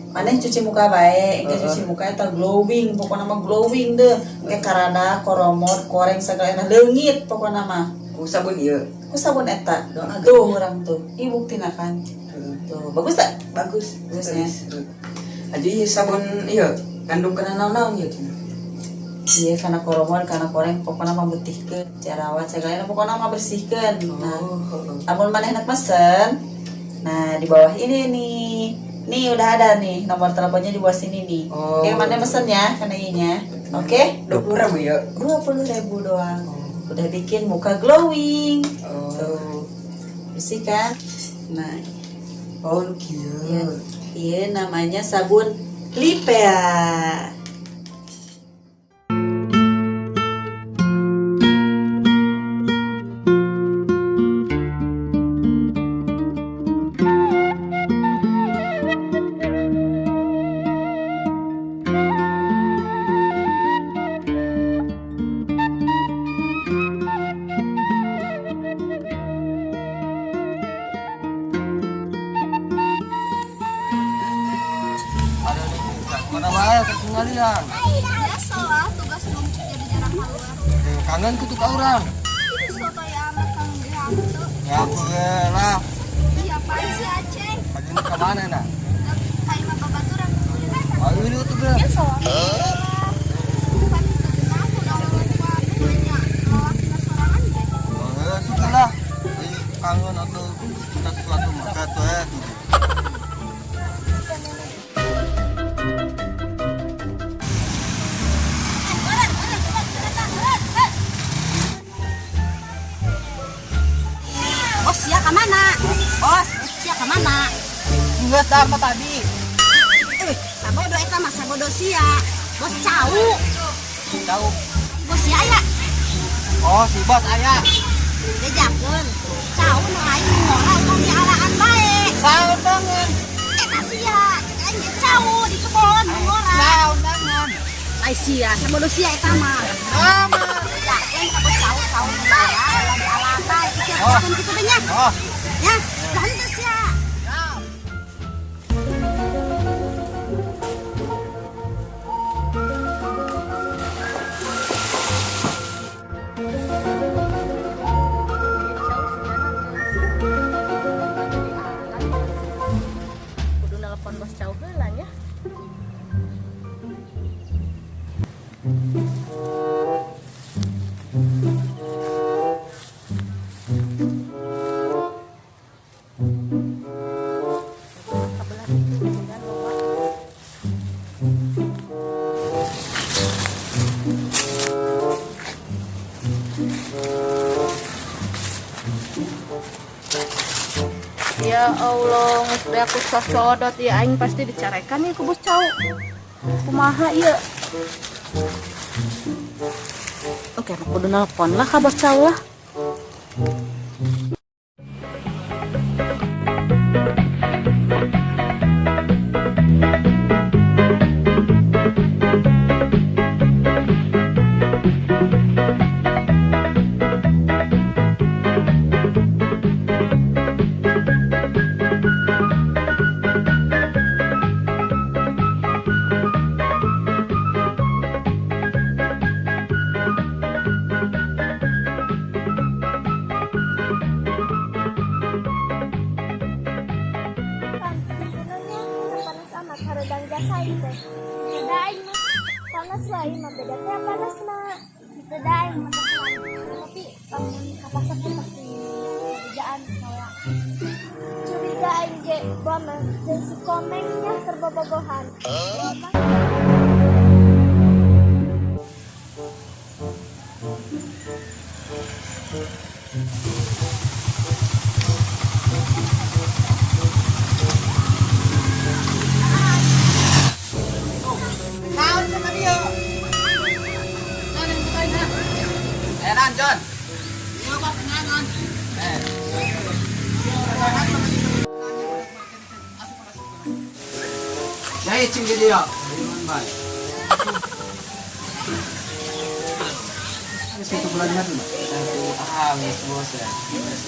Maneh cuci muka bae, engke cuci muka eta glowing, pokokna mah glowing deh. Engke karada, koromot, koreng segala leungit pokokna mah. Ku sabun ieu. Ku sabun eta. Doa. Tuh urang tuh. Ih, buktina kan. Tuh, bagus tak? Bagus. Bagusnya. Aja ieu sabun ieu ngandung kana naon-naon ieu cenah. Iya, karena koromot, karena koreng, pokoknya mah mutihkeun, jerawat segala pokoknya mah bersihkeun. Nah, Oh. lamun maneh hendak mesen, nah di bawah ini nih. Nih udah ada nih nomor teleponnya di bawah sini nih. Oh. Oke, maneh mesen ya karena ininya. Oke? 20.000 ya. 20.000 doang. Udah bikin muka glowing. Oh. Tuh. Bersih kan? Nah, Oh, nu kieu. iya. Iya namanya sabun Lipea. Ada nih, mana wae ketinggalan. Biasa lah, tugas numpuk jadi jarang keluar. Eh, kangen kutu ka urang. Itu sotoy amat kangen ge hantu. Ya aku ge lah. Iya, apaan sih Aceng? Aja ke mana nah? Kayak mah babaturan. Ayo lu tuh ge. Ya soalnya. Bukan itu kenapa kalau nanya lalaki sorangan ge. Eh, tuh lah. Ayo kangen atau minta sesuatu maka tuh tuh. Bos, sia ka mana? Bos, sia ka mana? Geus dah mah tadi. Sabodo eta mah sabodo sia. Bos cau. Cau. Bos sia aya. Oh, si bos aya. Bejakeun. Cau nu aing ngora ulah dialaan bae. Saun bangun. Eta sia, cek aing ge cau di kebon nu ngora. Saun bangun. Ai sia, sabodo sia eta mah. Sama. Bejakeun ka bos cau, cau nu ngora ulah dialaan bae. Siap-siapkeun kitu teh nya. Oh, Ya, lah henteu sia. Kudu nelpon bos cau heula nya. Kabelah itu dengan loba. Ya Allah, geus beak ku cocodot ya aing pasti dicarekan nih ku bos cau. Kumaha ieu? Oke, aku kudu nelpon lah ka bos cau lah. Pan, sebenarnya panas amat hareudang jasa ieu teh. Beda aing mah. Panas lah ieu mah beda teh panas mah. Beda aing mah tapi lamun ka pasar teh pasti kerjaan kayak curiga aing ge boa mah jeung si komengnya keur bobogohan. Boa mah. Naon sama dia? Eh, nan, John. Iya, Pak, kenangan. Eh. Ya, cing di dia. Iman bae. Satu bulan madu. Ah, wis bos ya.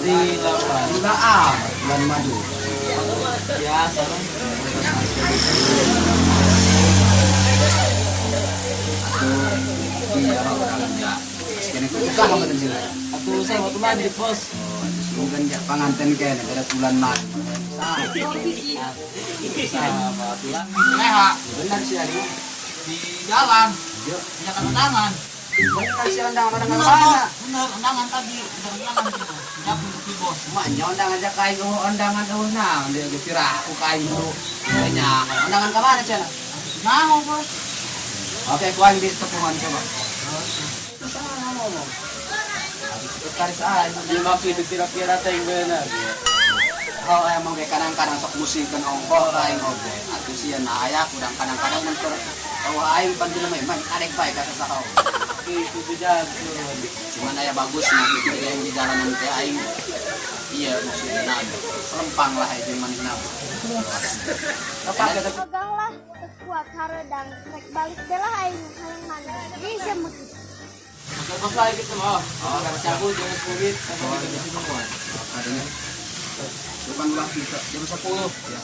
Lima. Lima ah, bulan madu. Biasa lah. Nikah sama sih. Atuh saya waktu lanjut, Bos. Bukan ya panganten kene beres bulan Maret. Leha Benar sih Ali. di jalan. Punya undangan. Benar sih undangan undangan Bener, mana? bos. Bener, undangan tadi. Udah undangan gitu. Siap untuk si bos. Maknya undangan aja kain oh undangan oh nah dia kira aku kain dulu. Kayaknya undangan ke mana cina? Nah, bos. Oke, kuang di tepungan coba. Salah ngomong. Habis itu tarik aja. Di maksud itu kira-kira teh yang benar. Oh emang kayak kadang-kadang sok musingkeun ongkoh aing oge. Atuh sieun aya kurang kadang-kadang mun keur eueuh aing pan jelema mah kadek bae ka saha. Itu jago. Cuman aya bagus mah gitu yang di jalanan teh aing iya maksudnya nah, selempang lah itu manehna. Apa kata Ogah lah teu kuat hareudang rek balik teh lah aing hayang mandi. Ih sia mah kitu. Bos lagi gitu mah. Oh, Kata cabut jam 10 sampai kita di sini semua. Adanya. Bukan ulah kita jam 10 ya.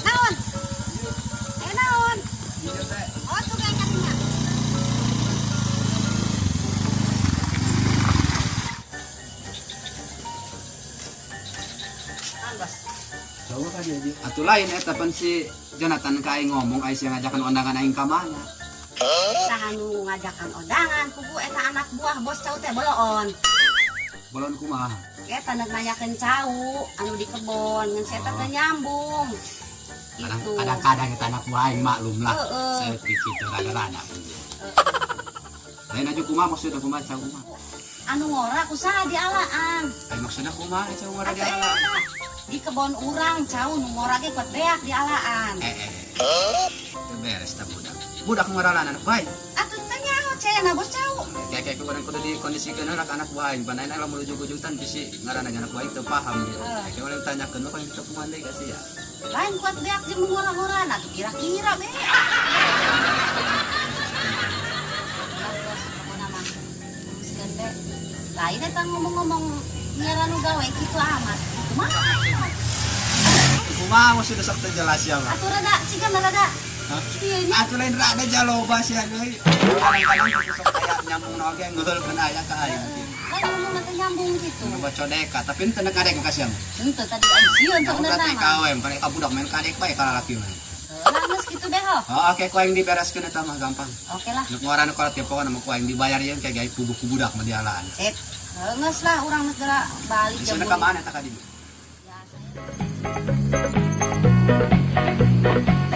Naon? Ayo naon? Oh, tuh kayak kadinya. Jauh kan ya, Atuh lain eta pan si Jonathan ka aing ngomong aing sia ngajakan undangan aing ka mana? Saha nu ngajakan undangan kubu eta anak buah bos cau teh boloon. Bolon kumaha? Eta nek nanyakeun cau anu di kebon ngan si eta teu nyambung. Gitu. Kadang-kadang kita anak buah aing maklum lah. Heeh. Saeutik kitu rada-rada. Lain aja kumaha maksudna kumaha cau kumaha? Anu ngora kusaha dialaan. Ai maksudna kumaha cau ngora Atuh dialaan? eta di kebon urang cau nu ngora ge kuat beak dialaan. Teu beres tah budak. Budak ngoraan anak buah aing. Atuh teu nyaho cenah bos cau. Kayak urang kudu dikondisikeun heula ka anak buah aing. Pan ayeuna lamun ujug-ujug tan bisi ngaranna anak buah aing teu paham gitu. Kayak urang tanyakeun lo kan teu kumaha deui ka sia. Lain kuat beak jeung nu ngora-ngoraan atuh kira-kira be. Lain eta ngomong-ngomong ngira nu gawe kitu amat. Kumaha? Kumaha maksudna sok teu jelas ya mah. Atuh rada siga mah rada. Kieu nya. Atuh lain rada jaloba sia deui. Kadang-kadang kitu sok aya nyambung oge ngeuheulkeun aya ka aing gitu. Lain ngomong teh nyambung gitu. Nu bacodeka tapi henteu kadek ka sia mah. Henteu tadi aing sieun Sebenarnya sebenarna mah. TKW, paling ka budak main kadek bae ka lalaki mah. Lah geus kitu be ho. Oh, oke ku aing dibereskeun eta mah gampang. Oke lah. Nu ngorana kolot ya pokona mah ku aing dibayar yeun kayak gawe puguh ku budak mah dialaan. Sip. Geus lah urang geus geura balik Di sana ka mana eta ka dieu?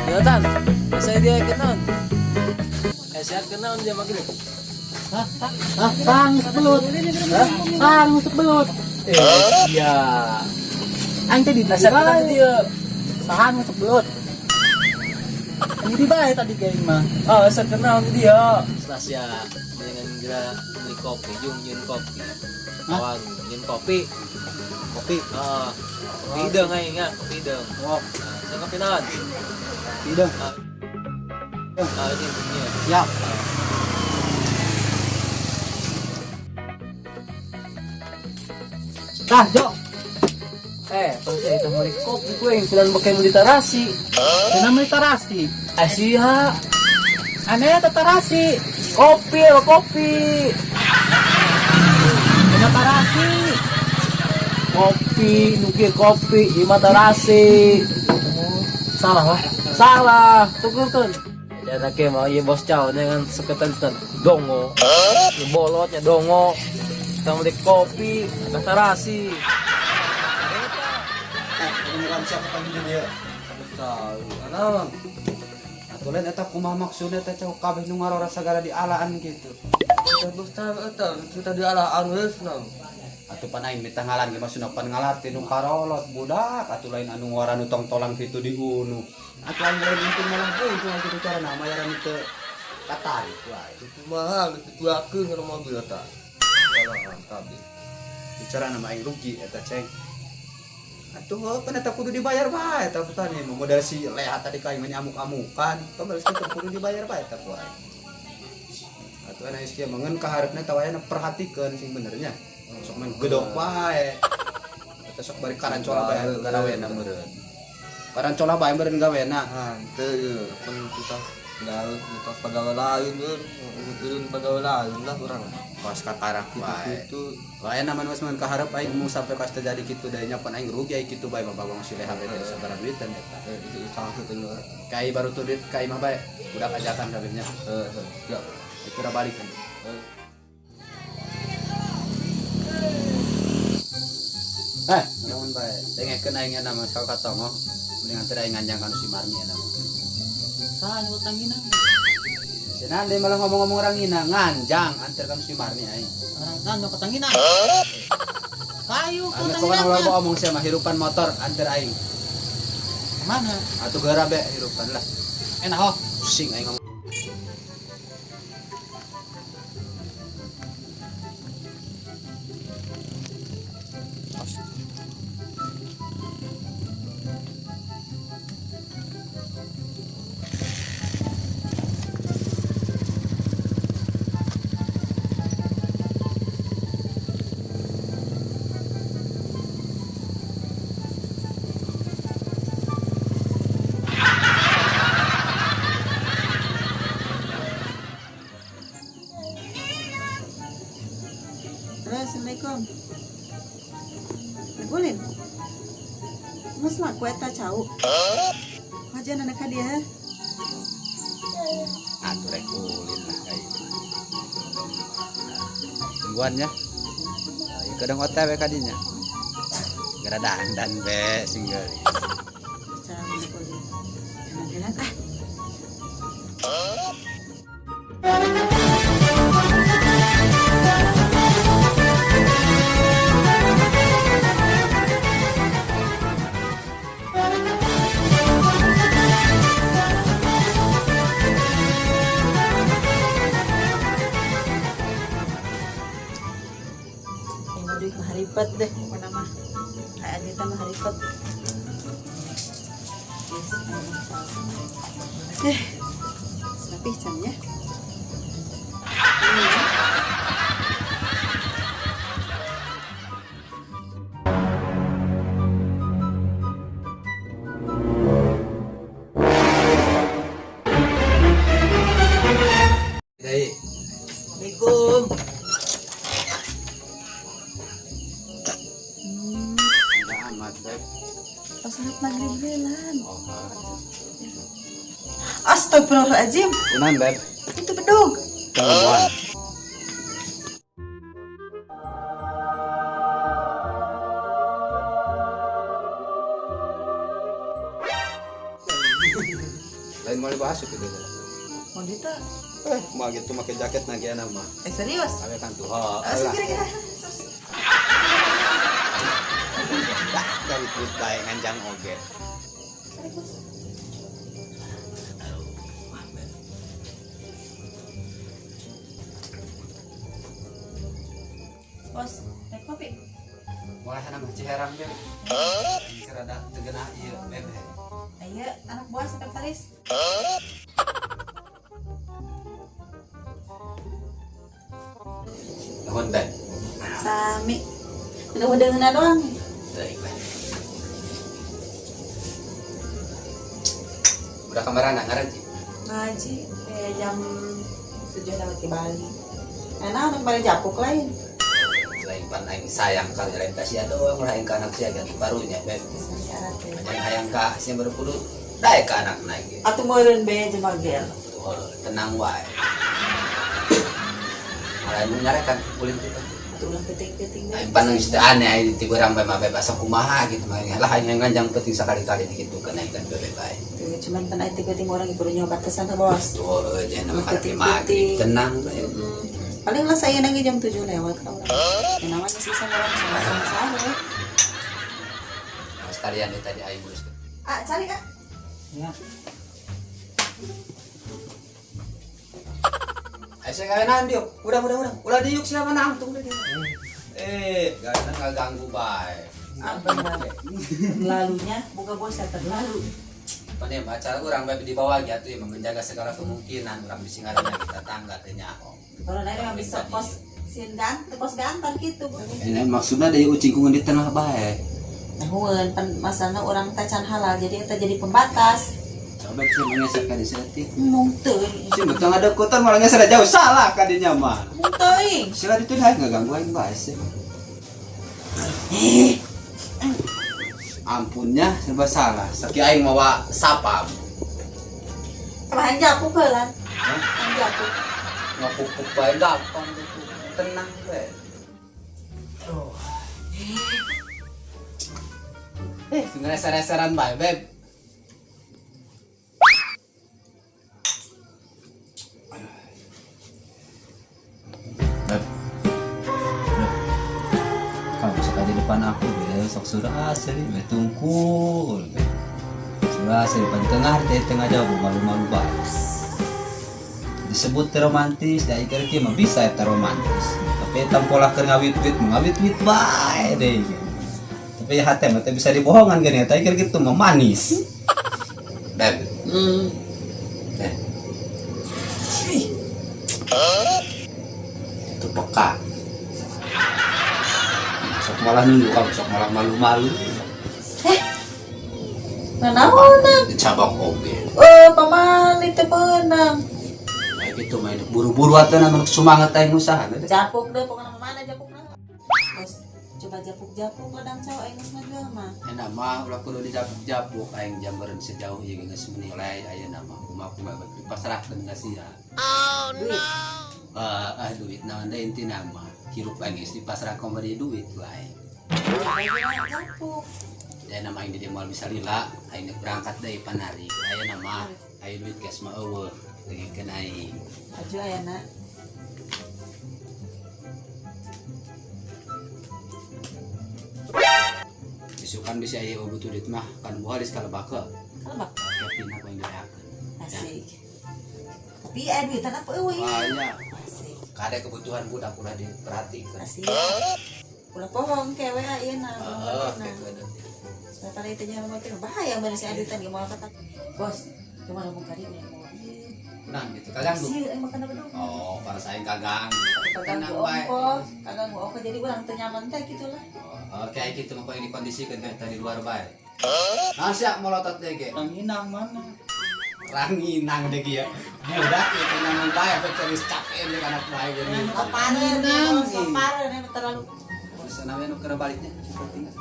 Jonathan, saya dia kenaon. Saya kenaon dia makin. Hah? Sang belut. Sang belut. Iya. Aing teh di Saya kenaon dia. Sahan masuk belut. Ini di bae tadi geng mah. Oh, saya kenaon dia. Setelah sia mendingan geura beli kopi, jung nyieun kopi. Kawan, nyieun kopi. Kopi. Ah, kopi hidung aing ya, kopi hidung. Oh, Nah, saya kopi naon? hidung. Ah, ah, ini bunyinya. Siap. Tah, Jo. Pasti itu beli kopi gue yang sedang pakai beli tarasi. Dina meuli tarasi. Asia, Aneh eta tarasi. kopi, apa kopi. Dina tarasi. Kopi, nuki kopi, di mata tarasi. Salah lah. Salah, tukur tuh. Dan anaknya mau iya bos cao dengan seketan dongo, ya bolotnya dongo. Kita beli kopi, tarasi. Beneran siapa panggil dia? Tahu, anak. Atuh lain eta kumaha maksudna teh cau kabeh nu ngarora sagala dialaan gitu. Bos cau eta cerita dialaan geus nang. Atuh pan aing minta ngalan ge maksudna pan ngalati nu karolot budak atuh lain anu ngora nu tongtolang kitu diunu. Atuh aing lain untung malah buntung kitu carana mayaran teu katarik ku aing. Kumaha geus dituakeun kana mobil eta. Dialaan kabeh. Bicara nama aing rugi eta ceng. Atuh heuh pan eta kudu dibayar bae eta petani mah modal si Leha tadi ka aing nyamuk-amukan. Pemberes kitu kudu dibayar bae eta ku aing. Atuh ana geus kieu mah ngeun ka hareupna teh wayahna perhatikeun sing benernya. Sok main gedok bae. Eta sok bari karancola bae gawena meureun. Karancola bae meureun gawena. Henteu ieu pan kita gawe kita pagawe lain euy. Ulun pagawe lain lah urang. Kos katarak bae. Kitu. Lain aman geus mun kaharep aing mung sampai kas terjadi kitu deui nya pan aing rugi aing kitu bae mah bagong si leha teh sabaraha duitan eta. Itu salah satu Kai baru tuh duit kai mah bae. Budak ajakan kabehnya. Heeh, siap. Itu udah balik kan. Naon bae. Dengekeun aing nya mah sok katongo. Mendingan teh aing nganjang kanu si Marni eta mah. Saha nu tangina? Cenah deui malah ngomong-ngomong rangina nganjang anter kanu si Marni aing. Orang kan nu katangina. Kayu ku Anu tangina. pokona ulah omong sia mah hirupan motor anter aing. Mana? Atuh geura be hirupan lah. Enak ho. Pusing aing ngomong. Halo, Assalamualaikum. Ulin. Mas laku eta cau. Majan anak dia. Atuh rek ulin lah kayak. Tungguan ya. Ieu kadang OTW kadinya. Gara dandan be singgel. Cau ulin. Enak-enak ah. Duit mah ribet deh pokoknya mah kayak kita mah ribet. Yes, rapih jamnya. Deui. Assalamualaikum. Amat beb. Pas salat maghrib gelan. Astagfirullahaladzim. Kunaon beb? Itu bedug. Kalabuan. Lain mau dibahas itu deh. Mau dita? Mau gitu pakai jaket nagi anak mah. Serius? Awe kan tuh. Oh, kira-kira. Dari terus bae nganjang oge. Bos, naik kopi. Mulai anak mah Ciherang beb. Rada teu geunah ieu beb. Ayo, anak buah sekretaris. Nuhun beb. Sami. Udah-udah doang. Baik lah. Udah kamarana ngaraji? Ngaji jam 7 lewat ke Bali. Enak anak balik japuk lain. Lain pan aing sayang kali lain ka sia doang lah aing ka anak sia ganti barunya beb. Jangan hayang ka sia baru kudu daek ka anak naik ge. Atuh meureun be jeung magel. Tuh tenang wae. Malah nu nyarekan ulin kitu. Atuh ulah penting-penting. Aing pan geus teu aneh aing ti beurang bae mah beb asa kumaha gitu mah lah aing nganjang penting sakali-kali dikitukeun aing kan bebe bae. Tuh cuman pan aing penting orang kudu nyoba batasan teh bos. Tuh jangan nama karep maghrib tenang bae. Paling lah saya lagi jam 7 lewat kalau. Ya namanya sih sama orang sama sahur. Nah, sekalian deh tadi aing urus. Ah, cari Kak. Ya. Ayo saya gawenan diuk. Udah. Ulah diuk siapa nangtung deh. Gawenan nggak ganggu bae. Lalunya buka bos ya terlalu. Pane acara urang bae di bawah gitu ya menjaga segala kemungkinan urang bisi ngaranna kita tangga teh nyaho. Kalau naik nggak bisa pos sin ganteng, pos gantar gitu. Ini maksudnya dari ucing kungan di tengah bae. Nahueun pan masalahna urang teh can halal jadi eta jadi pembatas. Coba sih mengeser ka dieu teh. Mung teuing. Si betul ngadekutan malah ngeser jauh salah ka dinya mah. Mung teuing. Sila ditu dah ngaganggu aing bae sih. Ampunnya serba salah. Saki aing mawa sapam. Apa aing japuk heula? Aing japuk. Ngapuk-puk bae gampang gitu. Tenang bae. Ngereser-reseran bae, Beb. Beb. Kamu sok aja depan aku, Beb. Sok surah seri, Beb tungkul. Beb. Surah seri depan tengah, teh tengah jauh malu-malu bae. Disebut romantis, da ieu kieu mah bisa eta romantis. Tapi eta pola keur ngawit-wit, ngawit-wit bae deh. Tapi hate mah teh bisa dibohongan gini, eta ieu kitu mah manis. Beb. Itu peka. Sok malah nunduk kamu, sok malah malu-malu. Nanaonan? Dicabok oge. Pamali teh beunang. Kayak gitu main buru-buru atuh na semangat aing usaha. Japuk deh pokokna mana japukna. Bos, coba japuk-japuk ladang cowok aing geus ngajual mah. Enak mah ulah kudu dijapuk-japuk aing jambereun sejauh ieu geus menilai ayeuna mah kumaha-kumaha dipasrahkeun ka sia. Oh no. Duit naon deui intina mah. Hirup aing geus dipasrahkeun bari duit wae. Japuk. Ya nama aing di dieu moal bisa lila, aing berangkat deui panari. Ayeuna mah aya duit geus mah eueuh. Dengekeun aing. Aju ayeuna. Isukan bisa aya butuh duit mah kan buah geus kalebake. Kalebak. Kevin apa yang diakeun. Asik. Tapi aya duitan apa eueuh? Wah, nya. Asik. Kade kebutuhan budak ulah diperhatikeun. Asik. Ulah bohong ke WA ieu na. Heeh, Sementara itu jangan mau bahaya bener si adutan ge moal kata. Bos, cuma ngomong kali nya mau. Nah, gitu kaganggu. Sih, aing makan bedog. Oh, para saing kaganggu. Kaganggu ongkoh, kaganggu ongkoh jadi urang teu nyaman teh gitulah. Oh, kayak gitu mah yang dikondisikan kayak tadi luar bae. Nah, siap molotot deh ge. Ranginang mana? Ranginang deh ge ya. Budak itu nyaman bae apa ceris capek deh anak bae gini. Lapareun, lapareun terlalu. Bisa namanya nu keur baliknya tinggal.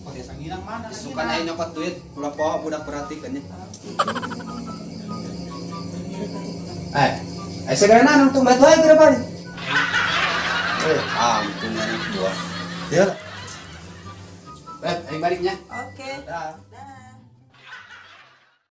Oh, dia sanginang mana? Suka aing nyokot duit, ulah poho budak perhatikeun nya. Segera nang tumbat wae keur balik. Ampun anak gua. Ya. Aing baliknya. Oke. Dah. Dah.